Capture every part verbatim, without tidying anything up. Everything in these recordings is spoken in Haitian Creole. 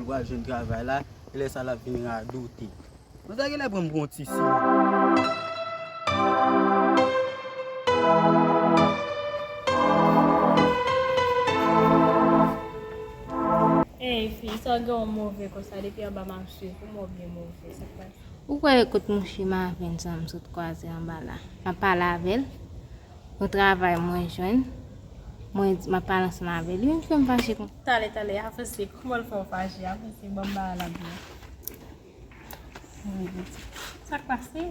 Pral jwenn travay la, e lè sa l ap vin radote. Mwen sa genlè pran m pou yon ti si. Ey, fi, sa w gen w move konsa, depi anba m ap swiv ou, mwen byen move, sa k pase? Ou kwè kote mouche Marvens lan m sot kwaze anba la? M ap pale avè l. Yon travay mwen jwenn. Mwen di, m ap pale ansanm avè l. Li menm fè m fache konsa. Tande, tande, avanse. Kòman l fè w fache? Avanse, ban m bagay la byen. Sa k pase?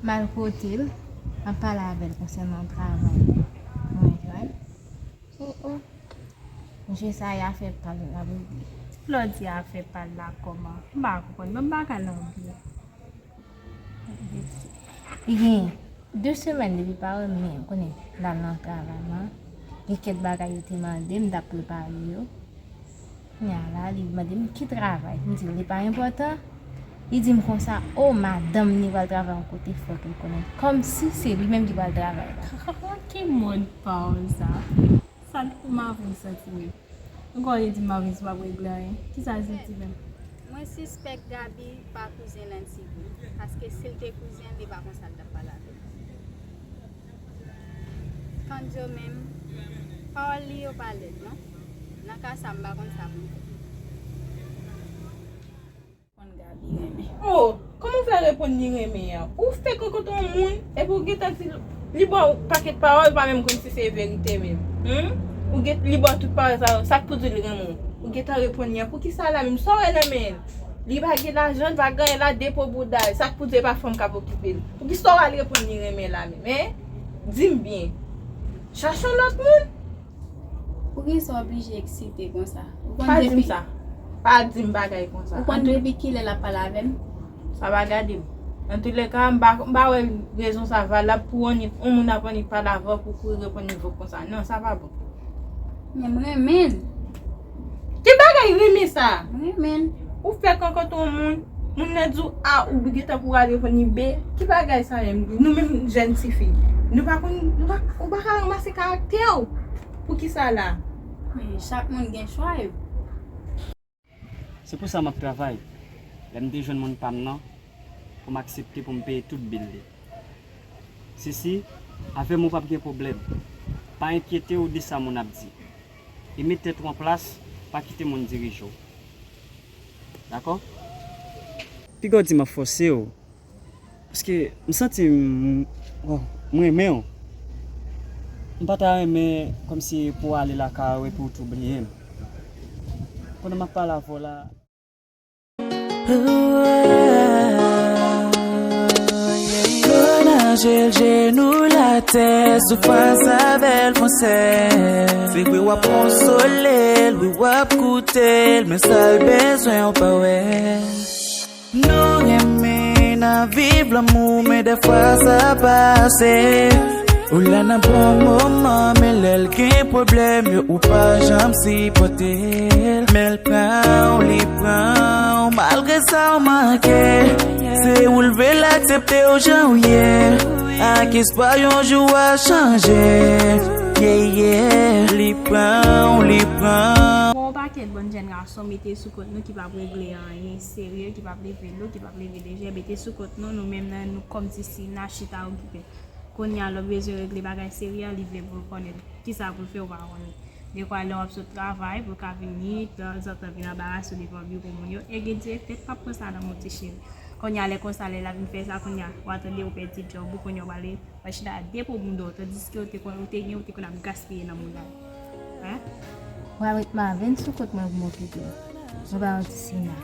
M al kote l, m ap pale avè l konsènan travay mwen jwenn. Oh, oh. Mesye sa a fè pal la, bebe. Lè w di a fè pal la kòman? M pa konprann, ban m bagay la byen. Li gen de semèn depi pa wè m, men ou konnen l al nan travay lan. Gen kèk bagay yo te mande m, m t ap prepare yo. Kounye a la, li mande m ki travay. M di l li pa enpòtan. Li di m konsa, o, madanm ni pral travay yon kote, fòk li konnen. Kòmsi se li menm ki pral travay la. Ki mond pa w sa? Sa pou Marvens santi menm? Ou kwè li di Marvens pa p regle anyen? Kisa l santi menm? Mwen sispèk Gaby pa kouzen Nancy vre. Paske si l te kouzen l, li pa konsa l t ap pale avè l. Kandyo menm, pawòl li yo pa lèd non. Nan ka sa, m pa konn sa pou m fè. Konn Gaby renmen. Oh, kòman w fè reponn li renmen an? Ou fèk rankontre yon moun, epi w gentan di li ba w pakèt pawòl, ou pa menm konn si se verite menm. Hum? Ou gen, li ba w tout pawòl sa yo, sa k pou di l renmen w? Ou gentan reponn li an, poukisa la menm? Sa w wè nan men l? Li pa gen lajan, li pa gen anyen la, depo bouda l. Sa k pou di e pa fanm k ap okipe l? Poukisa w al reponn li renmen la menm, en? Di m byen. Chache yon lòt moun? Poukisa w oblije eksite konsa? Ou konn Pa di m depi sa. Pa di m bagay konsa. Ou konn Antou- depi kilè l ap pale avè m? Sa pa gade m. Antoulèka, m pa, m pa wè rezon sa valab pou annik, yon moun ap annik pale avè w pou kouri reponn li vòk konsa. Non, sa pa bon. Men m renmen l. Ki bagay renmen sa? M renmen l. Ou fèk rankontre yon moun, moun nan di w A, ou gentan pou w al reponn li B. Ki bagay sa menm? Nou menm jèn tifi, nou pa konn, nou pa, ou pa ka ranmase karaktè w. Poukisa la? Men chak moun gen chwa yo. Se pou sa m ap travay. Lè m te jwenn moun pa m nan, pou m aksepte pou m peye tout bil li. Sisi, avè m ou p ap gen pwoblèm. Pa enkyete w de sa moun ap di. E met tèt ou an plas, pa kite moun dirije w. Dakò? Piga w di m ap fòse w. Paske m santi m, oh, m renmen w. M pa ta renmen kòmsi pou w ale lakay ou epi w tou bliye m. Pandan m ap pale avè w la. Yo naje l jenou l atè, soufrans avè l fon sè. Se vre w ap konsole l, wi w ap koute l, men sa l bezwen w pa wè. Nou renmen n ap viv lanmou, men dèfwa sa pase. Ou la nan bon moman, men lè l gen pwoblèm yo, ou pa janm sipòte l. Men l pran w, li pran w, malgre sa w manke. Se ou leve l aksepte w jan w ye, ak espwa yon jou w a chanje. Yeah, yeah. Li pran w, li pran w. Gon pakèt bann jèn gason mete sou kont nou ki p ap regle anyen serye, ki p ap leve lo, ki p ap leve lejè, mete sou kont nou, nou menm nan, nou kòmsi si n a chita okipe. Kounye a, lè w bezwen regle bagay serye a, li vle pou l konnen kisa pou l fè, ou pa konnen. Dekwa, lè w ap sot travay, pou l ka vini, tanzantan vin anbarase w devan biwo moun yo, e gen direktè k p ap pran sa nan men w, ti cheri. Kounye a, lè konsa, lè l ap vin fè sa, kounye a, w a tande ou pèdi djòb ou, kounye a, w ale, w al chita depo bouda w, tandiske ou te konn, ou te gen, ou te konn ap gaspiye nan moun la. Hein? W a met Marvens sou kont mwen pou m okipe w. Mwen pa yon ti sina.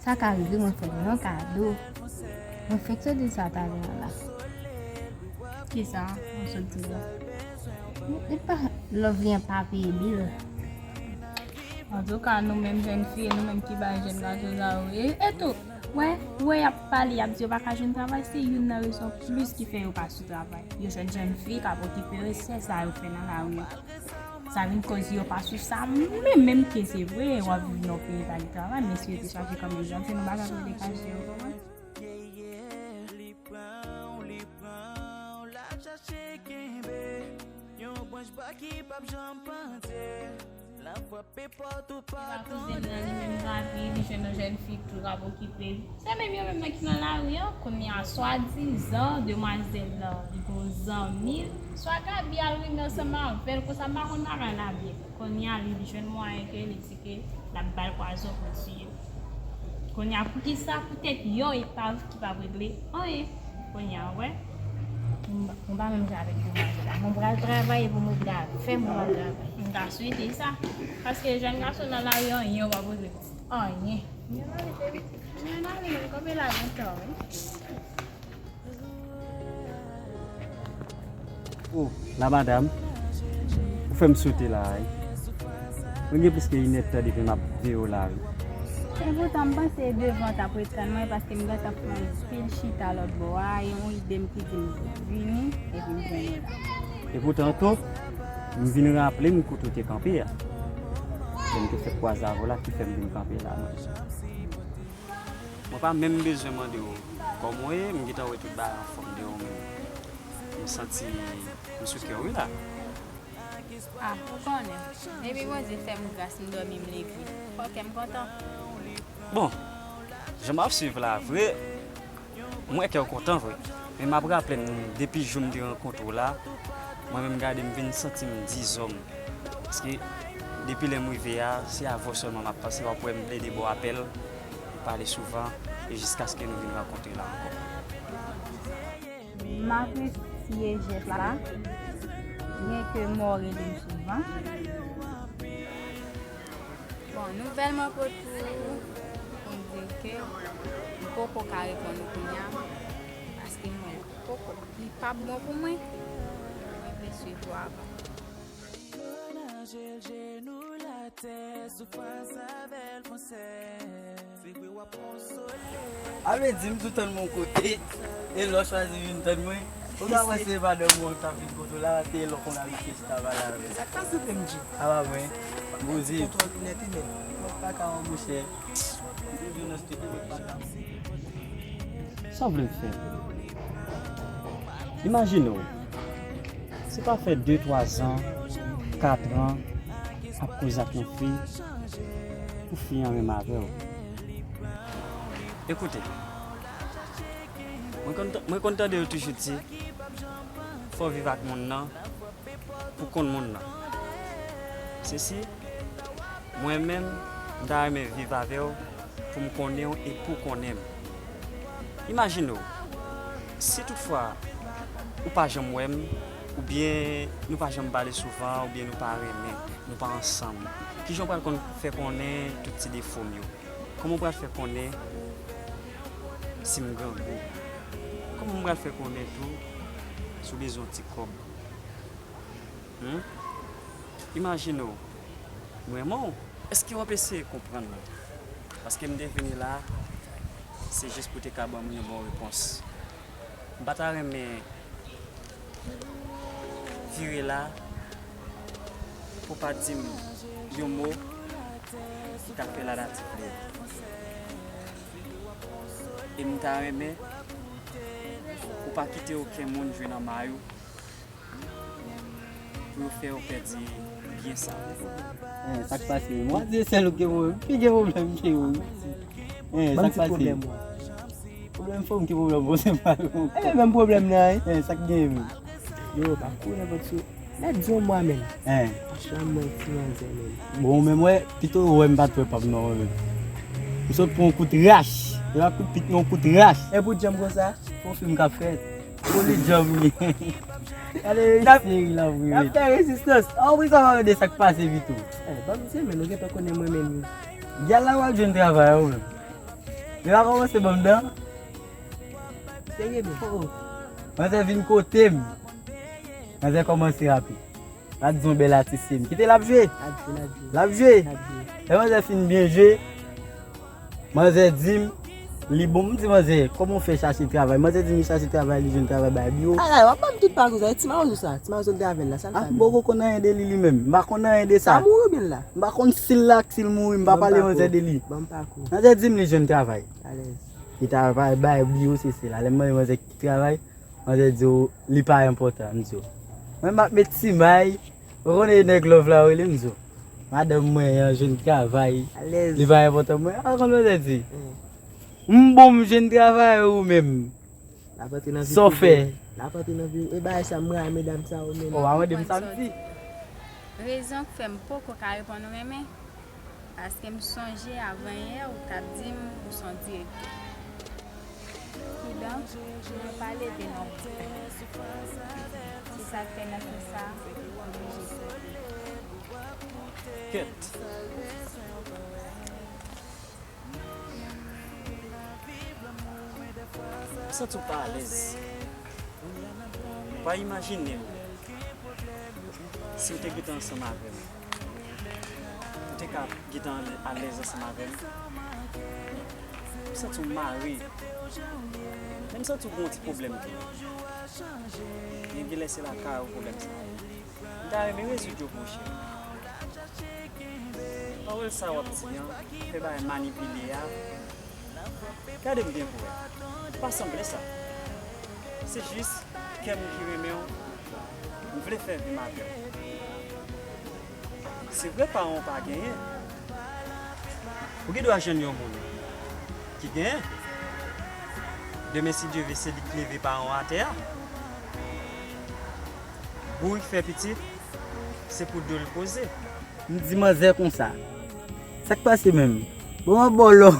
Sa ka rive, mwen fè l yon kado. Mwen fèk sot di sa talè a la. Kisa? Mwen sot di la. E pa love li an pa peye bil. Antouka, nou menm jèn fi, e nou menm ki bay jèn gason sa yo ye. E tou, wè, wè y ap pale, y ap di yo pa ka jwenn travay, se youn nan rezon plis ki fè yo pa sou travay. Yo jwenn jèn fi k ap okipe yo, se sa yo fè nan lari a. Sa vin koz yo pa sou sa menm, menm ke se vre, w ap viv nan yon peyi pa gen travay, men si yo te chache kanmenm, jan se nou pa ta pou dekache yo, konprann? Li pran w, li pran w, l ap chache kenbe yon branch bwa ki p ap janm panse. Epa kouzen nan li menm rapi, li jwenn yon jèn fi ki tou ap okipe l. Se menm yo menm nan ki nan lari an, kounye a swadizan demwazèl lan li gon zanmi l, swa Gaby al renmen ansanm avè l, konsa m pa konn bagay la byen. Kounye a li, li jwenn mwayen ke li di ke l ap ba l pwazon pou l tiye l. Kounye a poukisa poutèt yon epav ki p ap regle anyen? Kounye a, w wè. Mwen pa menm jan avèk demwazèl la. Mwen pral travay epi mwen vin avè m, mwen pral travay. M ta swete sa. Paske jèn gason nan lari anyen ou pa poze pou anyen. Mwen ale, baby. Mwen ale, mwen kanpe la lontan, wi. Oh, la madam, ou fè m sote la, wi. Mwen gen plis ke inèdtan depi m ap veye w la, wi. Epoutan, m panse devan t ap ret tann mwen, paske m gentan fè anpil chita lòt bò a, e yon ide m ki di m vini, epi m jwenn ou la. Epoutan tou, m vin raple m kote w te kanpe a. Lè m te fèk kwaze avè w la, ki fè m vin kanpe la, mwen. Mwen pa menm bezwen mande w kòman w ye, m gentan wè tout bagay anfòm deyò w menm. M santi m sou kè w wi la. Ah, ou konnen. Depi Bondye fè m gras, m dòmi, m leve. Fò kè m kontan. Bon, jan m ap swiv la, vre, m wè kè w kontan vre. Men m ap raple m, depi jou m te rankontre w la, mwen menm gade m vin santi m dizòm. Paske depi lè m rive a, se avè w sèlman m ap panse, w ap wè m plede ba w apèl, nou pale souvan, e jiskaske nou vin rankontre la ankò. M apresye jès la, byenke mò rele m souvan. Bon, nouvèl mwen pote pou ou, pou m di ke m poko ka reponn ou kounye a, paske mwen poko, li p ap bon pou mwen, mwen vle swiv ou avan. Alwe di m tou tann mwen kote, e lè w chwazi vin tann mwen, ou ka wè se madanm ou an k ap vin kote w la, se lè w konn abitye chita pale avè l. Sa k pase, P M G? A pa mwen, poze. Kontwòl nèt wi, men. Mwen pa ka wè, monchè. M te vin nan studio, mwen pa ka. Sa w vle m fè? Imajine w, se pa fè de, twa zan, kat an, ap koze ak yon fi, pou fi an renmen avè w. Ekoute, mwen konn, mwen konn tande yo toujou di, fò w viv ak moun nan pou w konn moun nan. Sesi, mwen menm, m ta renmen viv avè w pou m konnen w e pou w konnen m. Imajine w, si toutfwa ou pa janm wè m, oubyen nou pa janm pale souvan, oubyen nou pa renmen, nou pa ansanm, kijan w pral konn fè konnen tout ti defo m yo? Kòman w pral fè konnen si m grangou? Kòman m pral fè konnen tou si w bezwen yon ti kòb? Hmm? Imajine w, m renmen w. Èske w ap eseye konprann mwen? Paske m te vini la, se jis pou w te ka ban m yon bon repons. M pa ta renmen vire la pou w pa di m yon mo ki ka fè lanati plede. E m ta renmen ou pa kite okenn moun jwe nan may ou pou yo fè yo pèdi byen sa. Hein, sa k pase? Mwen se sèl ou gen pwoblèm. Ki gen pwoblèm ke ou? Hein, sa k pase? Ban m ti pwoblèm mwen. Pwoblèm fò m ki pwoblèm bon se pa yon. E menm pwoblèm nan, hein? Hein, sa k gen menm? Yo, pa kou nenpòt sou. Mèt di yon mwa menm. Hein. Franchman, mwen ti manzè menm. Bon, menm wè, pito wè m pa t wè pa m nan wè menm. M sot pran yon kout rach. E pa kout pit, non, kout rach. E pou djanm konsa? Pou fim k ap fèt. Pou li djanm li. Gade yon seri la vre. N ap fè rezistans. A, ou plis pa mande sa k pase pito. Eh, ban m se men nou gentan konnen mwen menm. Gyal la w ap jwenn travay ou menm. Li pa kòmanse ban m dan. Serye menm. Oh, oh. Manzè vin kote m. Manzè kòmanse rape. L ap di yon bèl atis se m. Kite l ap jwe. L ap jwe, l ap jwe. L ap jwe. L ap jwe. Lè manzè fin byen jwe, manzè di m, li bon, m di manzè, kòman w fè chache travay? Manzè di m li chache travay, li jwenn travay bay biwo. Ay, ay, w ap ban m tout pakou sa, e ti mawozo sa, ti mawozo k te avè l la, sa l fè? Ah, m poko konn anyen de li, li menm. M pa konn anyen de sa. Sa mouri oubyen l la? M pa konn si l la ak si l mouri, m pa pale manzè de li. Ban m pakou. Manzè di m li jwenn travay. Alèz. Li travay bay biwo, se, se la. Lè m mande manzè ki travay, manzè di w li pa enpòtan, m di w. Mwen m ap met ti may, ou konnen e nèg love la w rele m di w. Madanm mwen an jwenn travay. Alèz. Li pa enpòtan mwen. A, konn mwen di. Mm. M bon, m jwenn travay ou menm. L ap antre nan vi. Sa w fè? L ap antre nan vi. E bagay sa m rayi medam sa yo menm. O, a mande m sa m di. Rezon k fè m poko ka reponn ou menm, paske m sonje avanyè ou t ap di m ou s on direktè. Kidonk, mwen pale de non. Se sa k fè nan sans sa, m oblije sòti. Kèt. M santi w pa alèz. Ou pa imajine w si w te gentan ansanm avè m. Ou te ka gentan alè-, alèz ansanm avè m. M santi w mare. Men m santi w gen yon ti pwoblèm tou. Gen, gen lè se lakay ou pwoblèm sa. M ta renmen rezoud yo pou ou, cheri. Pawòl sa w ap di an, fè bagay manipile a. Gade m byen pou wè. Pa sanble sa. Se jis kè m ki renmen w. M vle fè vi m avè w. Se vre paran w pa genyen. Ou gen dwa jwenn yon moun ki genyen. Demen, si Dye vle, se li k leve paran w atè a. Bourik fè pitit, se pou do l poze. M di manzè konsa. Sa k pase menm? Bon, mwen ba w love.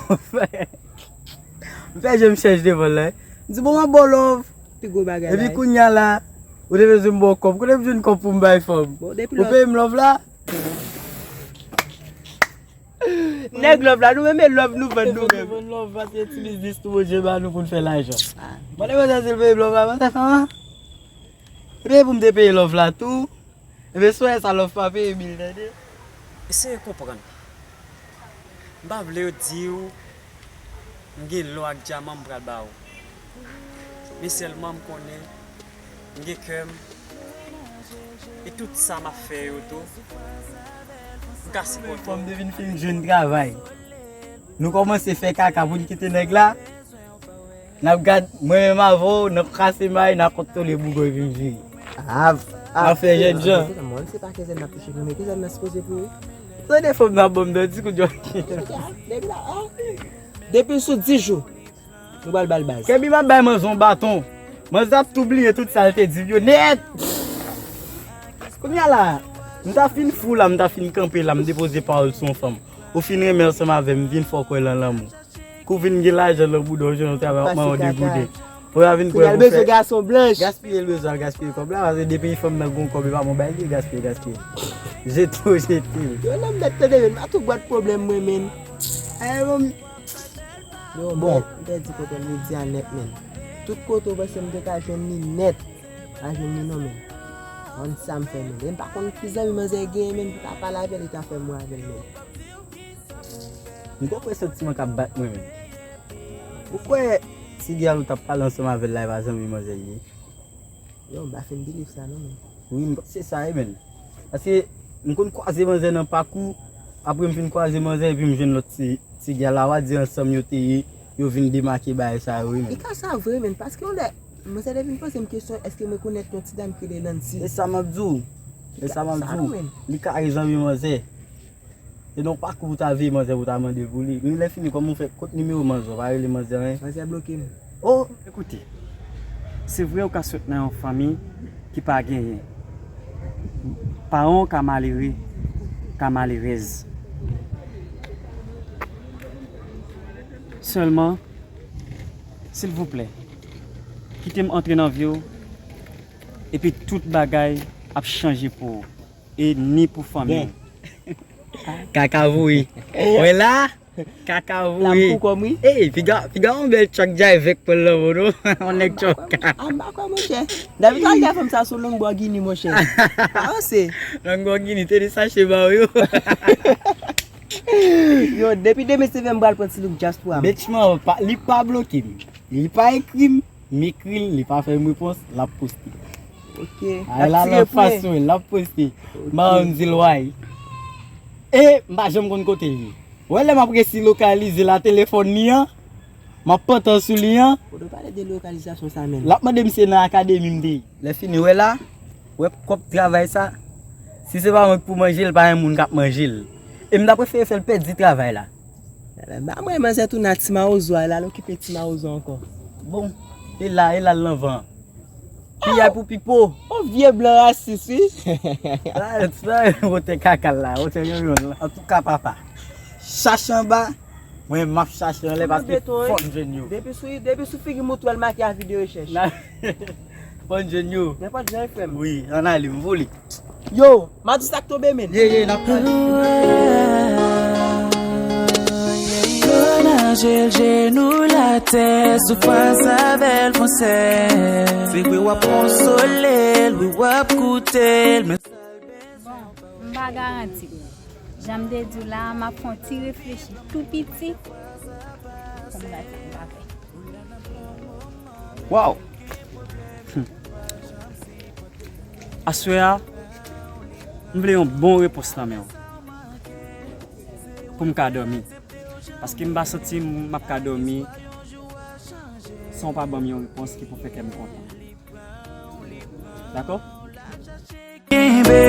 M fè je m chèch devan l la. M di, bon, mwen ba w love. Pi gwo bagay la. Epi kounye a la, ou te bezwen m ba w kòb. Kote m jwenn kòb pou m bay fanm? Bon, depi lòt. Ou peye m love la? Nèg love la, nou menm e love nou vann nou menm. Vann love, paske ti biznis nou Bondye ba nou pou n fè lajan. Ah. Mande manzè si l peye m love la, manzè fè an. Epi pou m te peye love la tou. Epi swè sa love pa peye bil, tande. Eseye konprann. M pa vle yo di w m gen lò ak dyaman m pral ba ou. Men sèlman m konnen m gen kè m. E tout sa m ap fè yo tou, m ka sipòte w. Fanm te vin fin jwenn travay. Nou kòmanse fè kaka pou n kite nèg la. N ap gad, mwen menm avè w, n ap kase may, n ap kontwole bougon epi m vire. Av, av, afè jènjan. Mwen, se pa kenzen n ap touche pou mwen. Kenzen nan sipoze pou ou. Tande fanm nan ban m dan di kout jòk. Depi la, ah. Depi l sou dis jou. Nou pral ba l baz. Kèbi m ap bay manzè yon baton. Manzè ap tou bliye tout sa l te di m yo nèt. Kounye a la, m ta fin fou la, m ta fin kanpe la, m depoze pawòl sou yon fanm. Ou fin renmen ansanm avè m, vin fè w kwè lan lanmou. Kou vin gen lajan lan bouda w, jwenn yon travay, w ap manyen w degouden. Ou a vin kwè pou fè. Kounye a l bezwen gason blanch. Gaspiye l bezwen al gaspiye kòb la, paske depi fanm nan gon kòb, e pa bon bagay li gaspiye, gaspiye. Jete w, jete l. Yo, nan m mèt tande, men m a tou bwat pwoblèm mwen, men. Ay, bon. Yo, bon, m pèdi kote m redi a nèt, men. Tout kote w panse m te ka jwenn li nèt, pa jwenn li non, men. Konn sa m fè, men. E m pa konn ki zanmi manzè genyen, men, pou ta pale avè l, e ta fè mwen avè l, men. M konprann santiman k ap bat mwen, men. Ou kwè ti Galo t ap pale ansanm avè l la, e pa zanmi manzè l ye? Yo, m pa fin bilif sa non, men. Wi, m panse sa wi, men. Paske m konn kwaze manzè nan pakou, apre m fin kwaze manzè, epi m jwenn lòt ti, ti Galo a, w a di ansanm yo te ye, yo vin demake bagay sa yo, wi, men. E ka sa vre, men, paske yon lè, manzè te vin poze m kesyon, èske m rekonèt yon ti dam ki rele Nancy? E sa m ap di w. E sa m ap di w. Li ka rezon wi, manzè. Se nan pakou pou ta veye manzè pou ta mande pou li. Men lè fini, kòman w fè, kot nimewo manzè, w pa rele manzè anyen? Manzè bloke m. Oh! Ekoute, se vre ou ka sot nan yon fanmi ki pa genyen. Paran w ka malere, ka malerèz. Sèlman, silvouplè, kite m antre nan vi w, epi tout bagay ap chanje pou ou. E ni pou fanmi w. Bon. Kaka voye. Wè la? Kaka voye. La m pou kòm wi. Ey, piga, piga yon bèl tchòk djay vèk pran l nan men w non. Yon nèg tchòk. A m pa kwè, monchè. David al gen fanm sa sou Lamborghini, monchè. Pa ranse. Lamborghini, te de sache ba w yo. Yo, depi demen se vre m pral pran ti look dyaspora m. Bitch man, pa, li pa bloke m. Li pa ekri m. M ekri l, li pa fè m repons, l ap poste. Ok. Ay, l ap tire pou mwen. L ap poste. Ok. M pa konn di l why. E m pa janm konn kote l ye. Wè lè m ap resi lokalize la telefòn li an, m ap pantan sou li an. Fò w pale de lokalizasyon sa menm. L ap mande m si se nan akademi m te ye. Lè fini, wè la, wè kòb travay sa, Si se pa mwen k pou manje l, pa gen moun k ap manje l. E m ta prefere fè l pèdi travay la. Ba mwen manzè tou nan ti mawozo a, l al okipe ti mawozo ankò. Bon, e la, e la l nan van. Piyay pou Pipo. O vye blan rasis, wi. Sa, sa, wote kaka l la, wote yonyon l la. Antouka, papa, chache anba, mwen m ap chache anlè paske fò n jwenn yo. Depi sou, depi sou figi m ou t wè l make a videyo rechèch. Fò n jwenn yo. Nenpòt jan, frè m. Wi, ann ale, m voule. Yo, m a di sa k tonbe, men. Ye, ye, n ap pale. Yo naje l jenou l atè, sou fas avè l fonsè. Se vre w ap konsole l, wi w ap koute l, men sa l bezwen. Bon, m pa garanti. Jan m te di w la, m ap fè yon ti reflechi tou piti pou m gade sa m ka fè. Waw! Aswè a, m vle yon bon repons nan men w pou m ka dòmi. Paske m pa santi m ap ka dòmi san w pa ban m yon repons ki pou fè kè m kontan. Dakò? Kenbe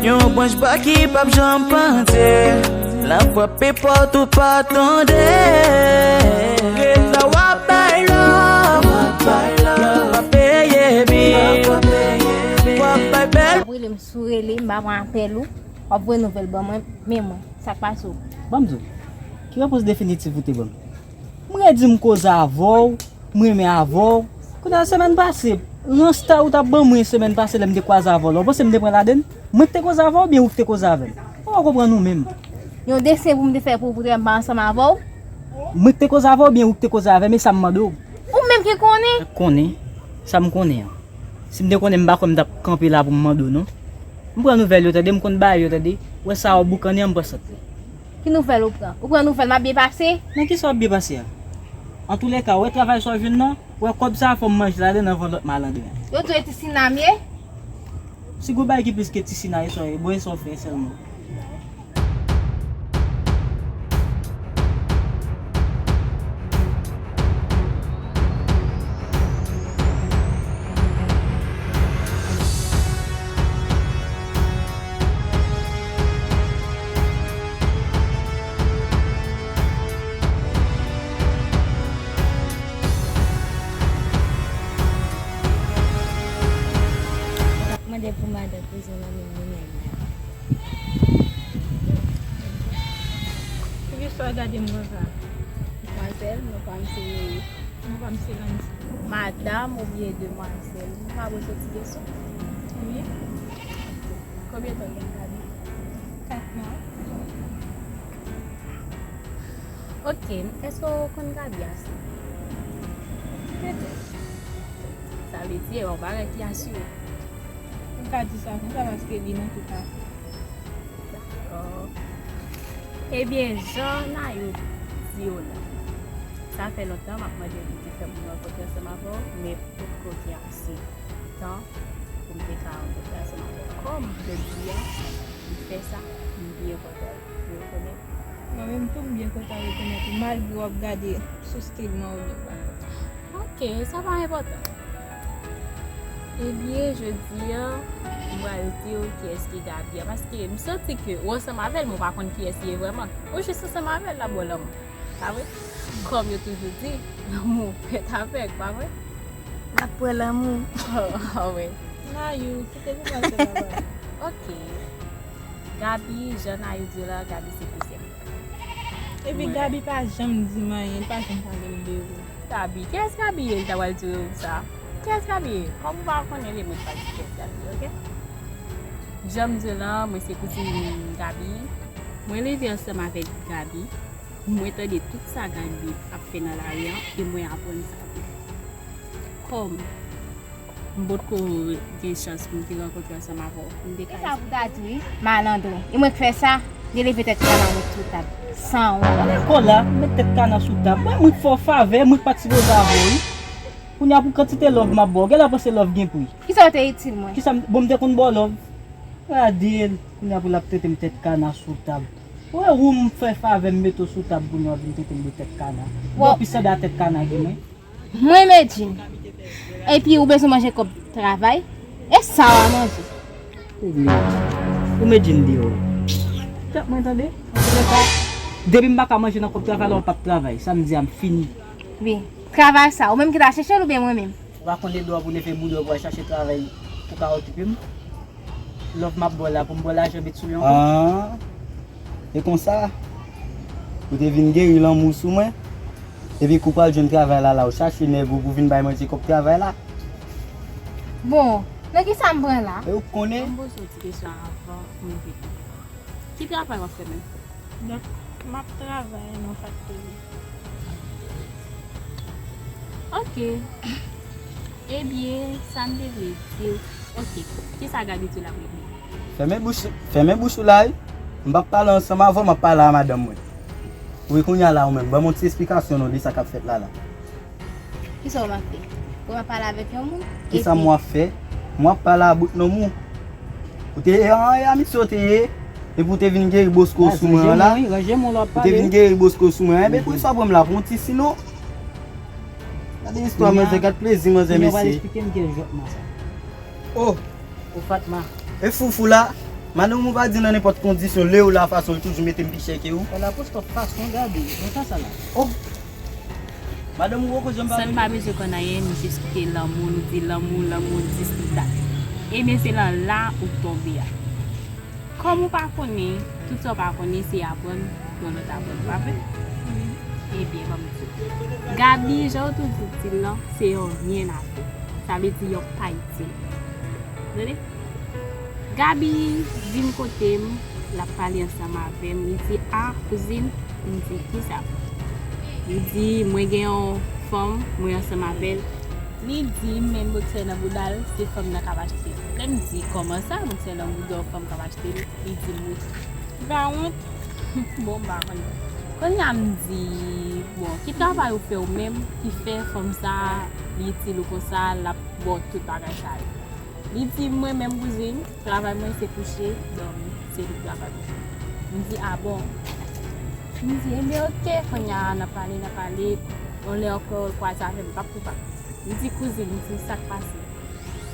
yon branch bò ki p ap janm pandye. L ap frape pòt ou pa tande. Ret la w ap bay love, w ap peye bil, w ap bay bèl. W ap rele m, si w rele m, m pa pran apèl ou, w ap voye nouvèl ban mwen, men mwen, sa k pase w? Ban m di w, ki repons definitif ou te ban m? M redi m koze avè w, m renmen avè w. Kounye a, semèn pase, rans ta ou t ap ban mwen semèn pase lè m te kwaze avè w la, ou panse m te pran ladann? Mwen k te koze avè w oubyen ou k te koze avè m? Mwen pa konprann ou menm. Yon desen pou m te fè pou ou, pou te wè m pa ansanm avè w? Mwen k te koze avè w oubyen ou k te koze avè m, e sa m mande w? Ou menm ki konnen. Konnen? Sa m konnen an. Si m te konnen, m pa kwè m t ap kanpe la pou m mande w, non. M pran nouvèl yo, tande, m konn bagay yo, tande. Wè sa w boukannen an, m pran sant li. Ki nouvèl ou pran? Ou pran nouvèl m ap byen pase? Nan kisa w ap byen pase a? Antoulèka, w wè travay sa w jwenn nan, w wè kòb sa a, fò m manje ladann anvan lòt malandren. Yo di w e ti Sina m ye? Si gon bagay ki plis ke ti Sina, e sa w ye, bon, e sa w fè sèlman. Mwen t ap mande pou madan kouzin nan men m li menm. Poukisa w gade m konsa? Madmwazèl, non pa m se Rose. Non pa m se Landy. Madam oubyen demwazèl? M pa bò soti de sou? Wi. Konbyen tan w gen Gaby? Kat mwa. Ok, èske w konn Gaby ase? Petèt. Sa vle di, e yon bagay ki asire. M ka di sa konsa paske li nan tout afè. Dakò. Ebyen, jan Nayou di w la, sa fè lontan m ap mande l pou te fè m rankontre ansanm avè w, men potko gen ase tan pou m te ka rankontre ansanm avè w. Kòm jodi a, li fè sa, m byen kontan rekonèt. Mwen menm tou, m byen kontan rekonèt ou, malgre w ap gade sou stream nan oubyen pa. Ok, sa pa enpòtan. Ebyen, jodi a, m pral di w kiyès ki Gaby a, paske m santi ke ou ansanm avè l, men w pa konn kiyès li ye vrèman. Ou jis ansanm avè l, l ap ba w lanmou. Pa vre? Kòm yo toujou di, lanmou fèt avèk, pa vre? L ap pran lanmou. Oh, oh, wi. Nayou, kite demwazèl la pale. Ok. Gaby, jan Nayou di w la, Gaby se kouzin m. Epi Gaby pa janm di m anyen, li pa janm pale m de ou. Gaby, kiyès Gaby ye? Li ta pral di w sa. Kiyès Gaby ye? Kòm ou pa konnen li, mwen pa di kiyès Gaby ye, ok? Jan m di w lan, mwen se kouzin Gaby. Mwen leve ansanm avèk Gaby. Mwen tande tout sa Gaby ap fè nan lari an e mwen aprann sa tou. Kòm m potko gen chans pou m te rankontre ansanm avè w, m te ka. Kisa pou ta di wi, malandren? E mwen k fè sa? Li leve tèt kana met sou tab. Sanwont. Kola, met tèt kana sou tab. Mwen, mwen k fè w favè, mwen k pa t sipoze avè w, wi. Kounye a pou kantite love m ap ba w, genlè w panse love gen pri. Kisa w te itil mwen? Kisa m, bon, m te konn ba w love? Gade l, kounye a pou l ap trete m tèt kana sou tab. Ou wè ou m fè favè m mete w sou tab kounye a w vin trete m de tèt kana. Bon, pi sanble a tèt kana gen mwen. Mwen Medjine. Epi ou bezwen manje kòb travay? E sa w a manje? Ou vle di. Ou met jeans deyò. Tèt mwen tande. Antoulèka, depi m pa ka manje nan kòb travay la, ou p ap travay. Sa m di a, m fini. Wi. Travay sa, ou menm ki ta chèche l oubyen mwen menm? Ou pa konn lè dwa pou leve boudò pou al chache travay pou ka okipe m? Love m ap ba w la, pou m ba w lajan met sou li ankò? Ah, e konsa? Ou te vin geri lanmou sou mwen? Epi kou pral jwenn travay la, la ou chache nèg ou pou vin bay manje kòb travay la? Bon, nan kisa m pran la? E ou konnen? An m poze w ti kesyon avan m vini. Ki travay w ap fè menm? Donk, m ap travay nan faktori. Ok. Ebyen, sa m te vle di w. Ok. Kisa Gaby di w l ap regle? Fèmen bouch, fèmen bouch ou la wi. M p ap pale ansanm avè w, m ap pale a madanm mwen. Wi, kounye a la ou menm, ban m yon ti esplikasyon non de sa k ap fèt la la. Kisa w m ap fè? Ou m ap pale avèk yon moun? Kisa m w ap fè? M w ap pale a bout nonm ou. Ou te an e amitye w te ye. Epi ou te vin geri bosko sou mwen an la. Ou te vin geri bosko sou mwen an. Ebyen poukisa w pran m la pou yon ti si non? Gade istwa manzè, gad plezi manzè mesye. Kounye a w pral eksplike m kiyès Jòkma sa. Oh! Ou Fatma. E foufou la, madanm ou pa di nan nenpòt kondisyon, lè ou la fason, li toujou mete m pi chè ke ou. Fè la pou stòp fason Gaby, nan ka sa la. Oh! Madanm ou poko janm pa... Sa n pa bezwen konn anyen, nou jis kite lanmou, nou di lanmou, lanmou, dis li dat. Ebyen, se lan la ou tonbe a. Kòm ou pa konnen, tout sa w pa konnen, se aprann yon lòt aprann, pa vre? Ebyen, ban m di w. Gaby, jan w toujou di l lan, se yon rien à faire. Sa vle di yon pa itil. Tande? Gaby vin kote m, l ap pale ansanm avè m, li di, "A, kouzin," m di, "Kisa?" Li di, "Mwen gen yon fanm, mwen ansanm avè l." Li di, "Men boksè nan bouda l, se fanm nan k ap achte l." Lè m di, "Kòman sa, boksè nan bouda w, fanm k ap achte l?" Li di m, "Wi." Li pa wont? Bon, m pa konnen. Kounye a m di, "Bon, ki travay ou fè ou menm ki fè fanm sa a, li itil ou konsa, l ap ba w tout bagay sa yo?" Li di, "Mwen menm, kouzin, travay mwen se kouche, dòmi, se tout travay mwen." M di, "A bon?" M di, "Ebyen, oke." Kounye a, n ap pale, n ap pale, yon lè ankò, l kwaze avè m, m p ap pou pa. M di, "Kouzin," m di, "Sa k pase?"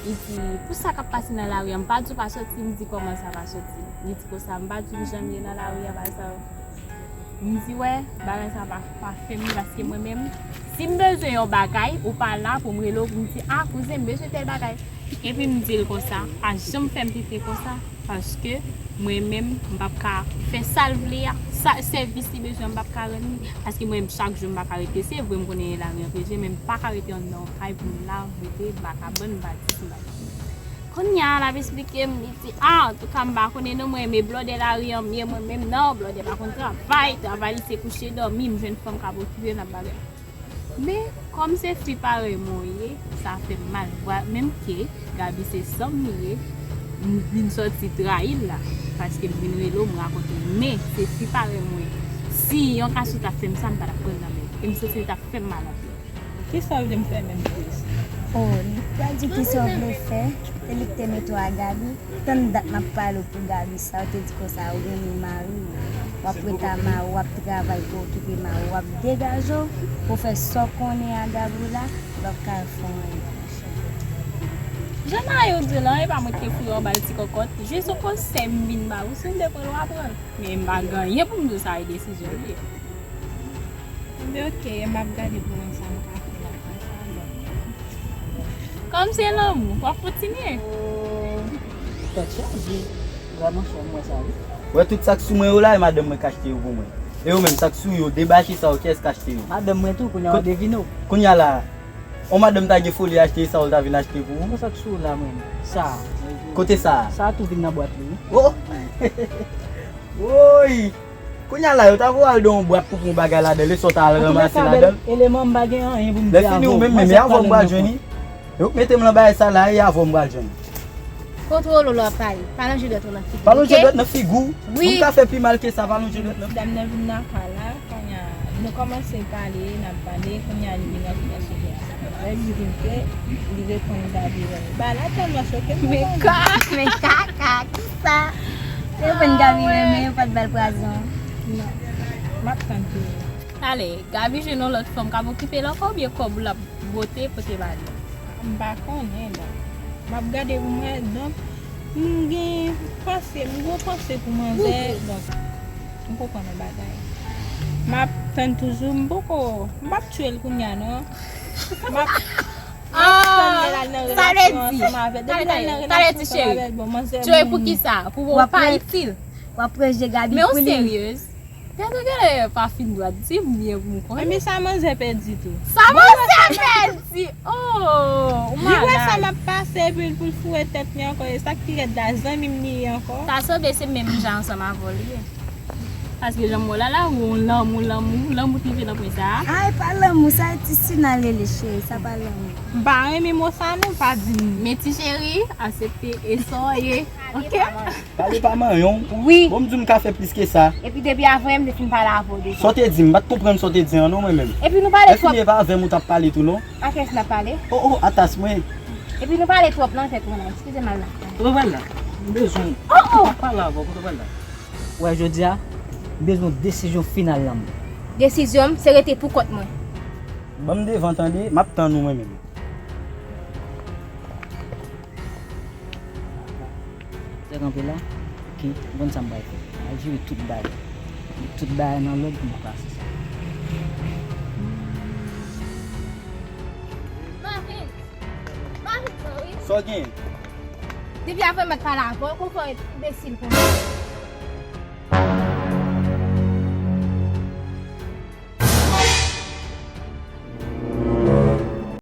Li di, "Pou sa k ap pase nan lari a, m pa di w pa soti?" M di, "Kòman sa pa soti?" Li di konsa, "M pa di w jan m ye nan lari a, bagay sa yo." M di, "Wè, bagay sa pa, pa fè m li, paske mwen menm, si m bezwen yon bagay, ou pa la pou m rele w, pou m di, 'A, kouzin, m bezwen tèl bagay.'" Epi m di l konsa, "Pa janm fè m tete konsa, paske mwen menm, m p ap ka fè sa l vle a, sa, sèvis li bezwen, m p ap ka rann li, paske mwen menm, chak jou, m pa ka rete, se vre, m konnen lari an pyeje, men m pa ka rete anndan yon kay pou m la, m rete, m pa ka bann, m pa di, m pa di." Kounye a, l ap esplike m, li di, "A, antouka, m pa konnen non, mwen renmen blòdè lari an, m ye mwen menm, non, blòdè pa konn travay, travay li se kouche dòmi, m jwenn fanm k ap okipe m, n ap bagay." Men, kòm se fi parèy mwen w ye, sa fè m mal. Vwa, menm ke Gaby se san m li ye, m vin sòti trayi l la, paske m vin rele w, m rakonte w. Men, se fi parèy mwen w ye. Si yon gason ta fè m sa, m pa t ap pran l nan men l. E m santi l t ap fè m mal anpil. Kisa w vle m fè menm, Chris? Oh, li pral di kisa w vle fè, se li ki te mete w a Gaby. Tann dat m ap pale w pou Gaby sa, ou te di konsa ou renmen mari w. W ap rete a mari w, w ap travay pou okipe mari w, w ap degaje w, pou fè sa w konnen a Gaby w la, ou p ap ka fè anyen, monchè. Jan mari w di w lan, e pa mwen ki te foure w anba l ti kòkòt, jis yon konsèy m vin ba ou, si w vle pran l, w a pran l. Men m pa gen anyen pou m di w, sa e desizyon w ye. Ebyen, oke, m ap gade pou mwen sa m ka fè la, konsa, donk. Kòm se lanmou, w ap kontinye. Tèt chaje. Vrèman, chè, m wè sa, wi. Wè tout sa k sou mwen yo la, e madanm mwen k achte yo pou mwen. E yo menm, sa k sou yo, de bachi sa yo, kiyès k achte yo? Madanm mwen tou, kounye a w devine w. Kounye a la, yon madanm ta gen foli achte sa, ou l ta vin achte pou ou? Sa k sou w la, mwen. Sa. Kote sa? Sa tou vin nan bwat li, wi. Oh! Woy! Kounye a la, yo ta voye al nan yon bwat pou pran yon bagay ladan l, e sa w ta al ranmase ladan l. Antouka, bèl eleman, m pa gen anyen pou m di avè w. Lè fini, ou menm, men avè w m pral jwenn li. Yo mete m nan bagay sa la, e avè w m pral jwenn li. Kontwole w lè w ap pale. Pa lonje dwèt ou nan figi w, oke? Pa lonje dwèt nan figi w. Wi. Moun ka fè pi mal ke sa, pa lonje dwèt nan figi w. Dam nan vin nan kay la, kounye a, nou kòmanse pale, n ap pale, kounye a li vin rantre nan sijè a. Lè li vin ke, li reponn Gaby renmen. Bagay la tèlman choke m. Men ka, men kaka, kisa? Li reponn Gaby renmen, yo pa t ba l pwazon. Non. M ap tann toujou. Ale, Gaby jwenn yon lòt fanm k ap okipe l ankò oubyen kòb ou l ap bwote pote ba li? M pa konnen, donk, m ap gade pou m wè, donk, m gen Panse, m gwo panse pou manzè. Donk, m konprann yon bagay. M ap tann toujou, m poko, m p ap tchwe l kounye a non. M ap tann lè l al nan relasyon ansanm avè l. Depi lè l nan relasyon ansanm avè l, bon, manzè moun. Tchwe pou kisa? Pou w pa itil? W ap pranje Gaby pou li. Men w seryez? Tèt ou genlè pa fin dwat, di m byen pou m konnen. Ebyen sa manzè pèdi tou. Sa manzè pèdi? Oh, ou malad. Li wè sa m ap pase epi l pou l foure tèt li ankò, e sa k pi rèd la, zanmi m li ye ankò. Sa sanble se menm jan ansanm avè w li ye. Paske jan m wè w la, la, ou lanmou, lanmou, lanmou ki rive nan pwen sa a. Ay, pa lanmou, sa e ti sinal li ye, cheri, sa pa lanmou. M pa renmen mo sa non, pa di m. Men ti cheri, aksepte e sa w ye. Ok? Pale pa manyen w. Wi. Bon, m di w m ka fè plis ke sa. Epi depi avan yè m te fin pale avè w deja. Sa w te di m, m pa t konprann sa w te di an non mwen menm. Epi nou pale twòp. Lè fini e pa avè m ou t ap pale tou non. A kiyès n ap pale? Oh, oh, atas mwen. Epi nou pale twòp nan tèt mwen la, eskize m al la. Kote w pral la? M bezwen w. Oh, oh. M ap pale avè w, kote w pral la? Wè jodi a, m bezwen yon desizyon final nan men w. Desizyon m, se rete pou kont mwen. Ban m devan tande, m ap tann ou mwen menm. Sa kanpe la, ok, m konn sa m pral fè. M al jere tout bagay. Met tout bagay nan lòd pou m pase sa. Marvin! Marvin, wi. Sa w gen? Depi avan m mèt pale avè w, konprann enbesil konsa.